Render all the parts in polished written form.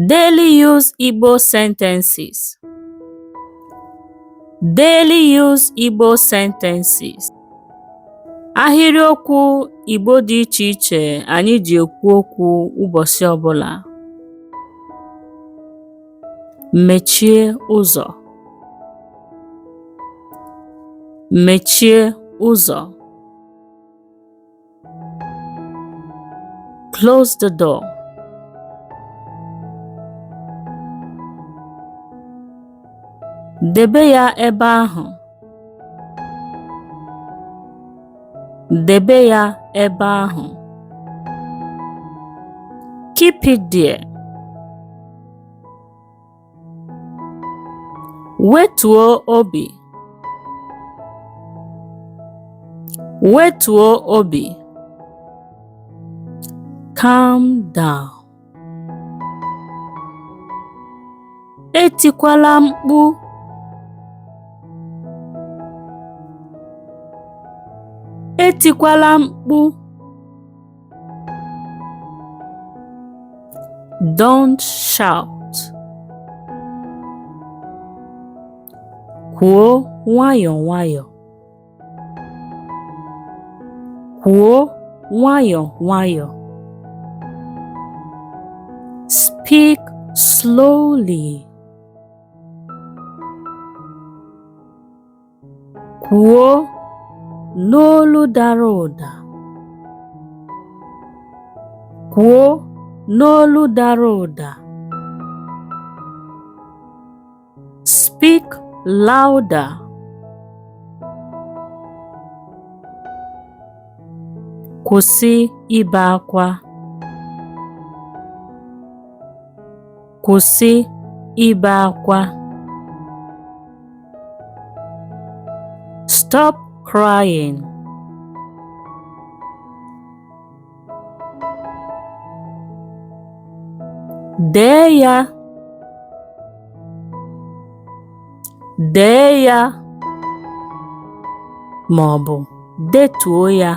Daily use Igbo sentences. Daily use Igbo sentences. Ahịrịokwu Igbo dị iche iche anyị ji ekwu okwu ụbọchị ọbụla. Mechie ụzọ. Mechie ụzọ. Close the door. Debe ya ebe ahụ. Debe ya ebe ahụ. Keep it there. Wetuo obi. Wetuo obi. Calm down. Etikwala mkpu. Etikwala mkpu. Don't shout. Kwuo nwayọ nwayọ. Kwuo nwayọ nwayọ. Speak slowly. Kwuo n'olu dara ụda. Kwuo n'olu dara ụda. Speak louder. Kwụsị ibe akwa. Kwụsị ibe akwa. Stop crying. Dee ya. Dee ya ma ọ bụ detuo ya.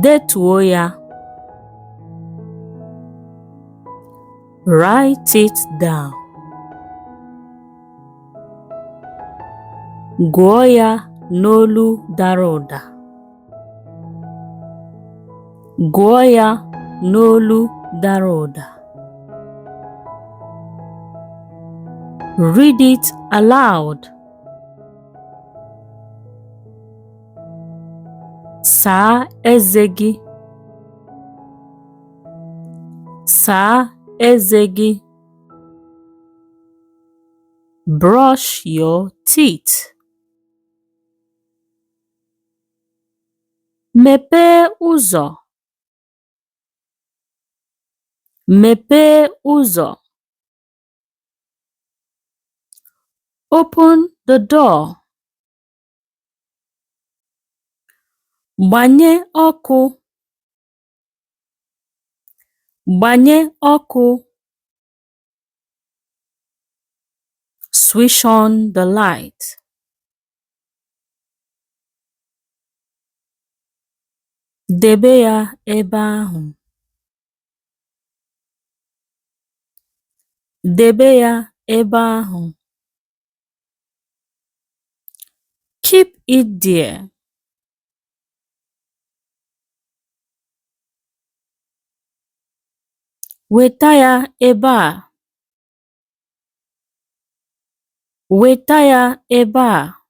Detuo ya. Write it down. Gụọ ya n'olu dara ụda. Gụọ ya n'olu dara ụda. Read it aloud. Saa eze gị. Saa eze gị. Brush your teeth. Mepee ụzọ. Mepee ụzọ. Open the door. Gbanye ọkụ. Gbanye ọkụ. Switch on the light. Debe ya ebe ahụ. Debe ya ebe ahụ. Keep it there. Weta ya ebe a. Weta ya ebe a.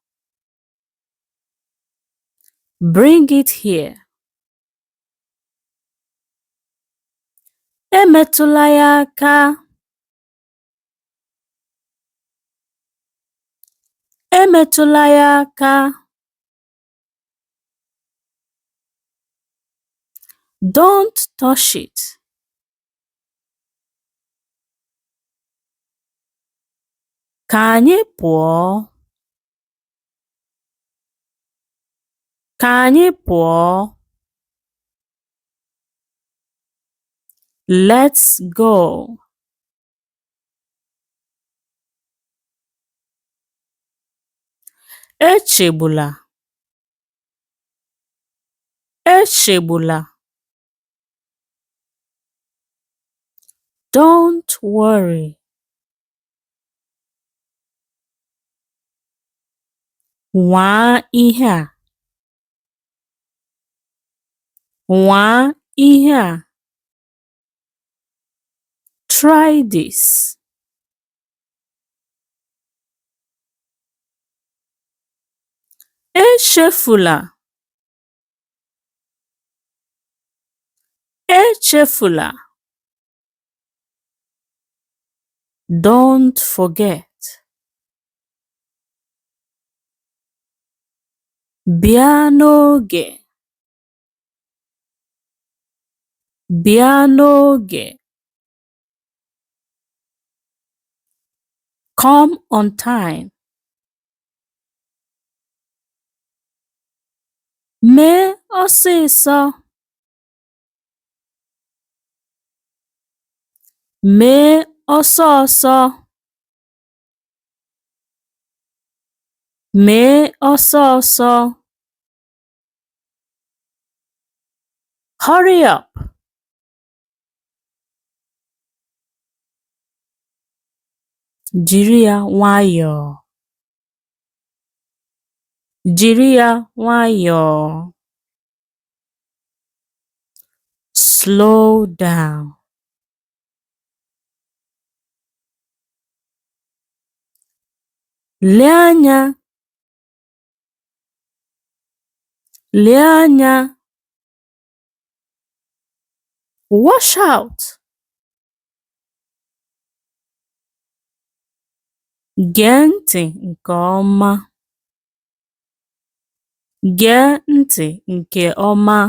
Bring it here. Emetụla ya aka. Emetụla ya aka. Don't touch it. Ka anyị pụọ. Ka anyị pụọ. Let's go. Echegbula. Echegbula. Don't worry. Nwaa ihe a. Nwaa ihe a. Try this. Echefula. Echefula. Don't forget. Bịa n'oge. Bịa n'oge. Come on time. Mee ọsịsọ. Mee ọsọ ọsọ. Mee ọsọ ọsọ. Hurry up. Jiri ya nwayọọ. Jiri ya nwayọọ. Slow down. Lee anya. Lee anya. Watch out. Gee ntị nke ọma. Gee ntị nke ọma.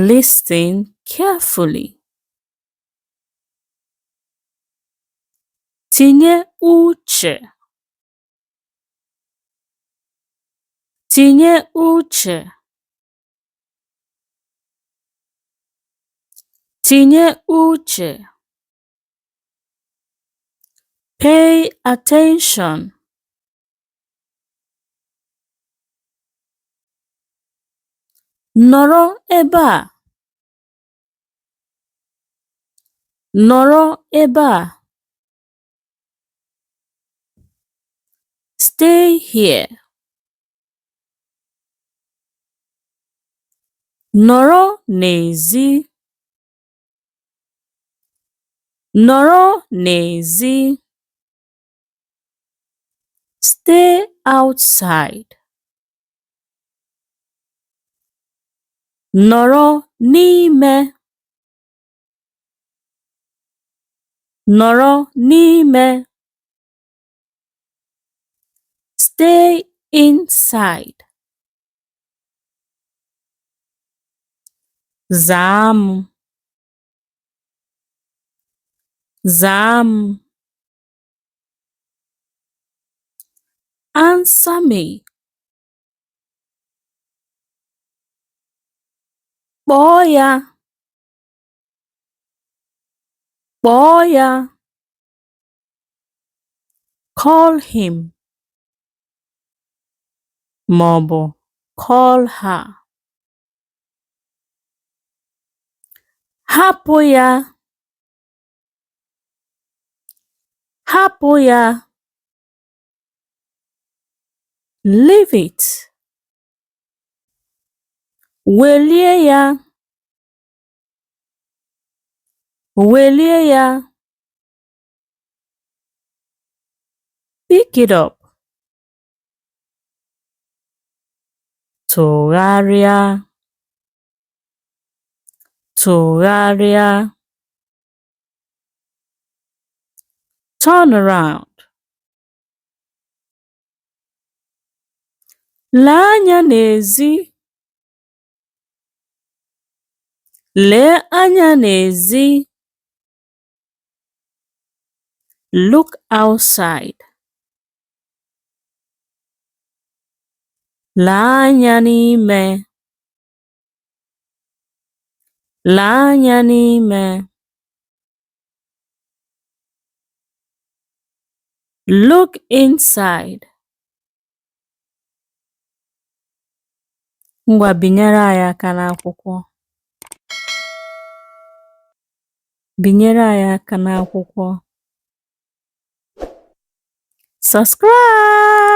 Listen carefully. Tinye uche. Tinye uche. Tinye uche. Pay attention. Nọrọ ebe a. Nọrọ ebe a. Stay here. Nọrọ n'ezi. Nọrọ n'ezi. Stay outside. Nọrọ n'ime. Nọrọ n'ime. Stay inside. Zaa m. Zaa m. Answer me. Kpọọ ya. Kpọọ ya. Call him ma ọ bụ call her. Hapụ ya. Hapụ ya. Leave it. Welie ya. Welie ya. Pick it up. Tụgharịa. Tụgharịa. Turn around. Lee anya n'ezi. Lee anya n'ezi. Look outside. Lee anya n'ime. Lee anya n'ime. Look inside. Ngwa binyere anyị aka n'akwụkwọ. Binyere anyị aka n'akwụkwọ. Subscribe!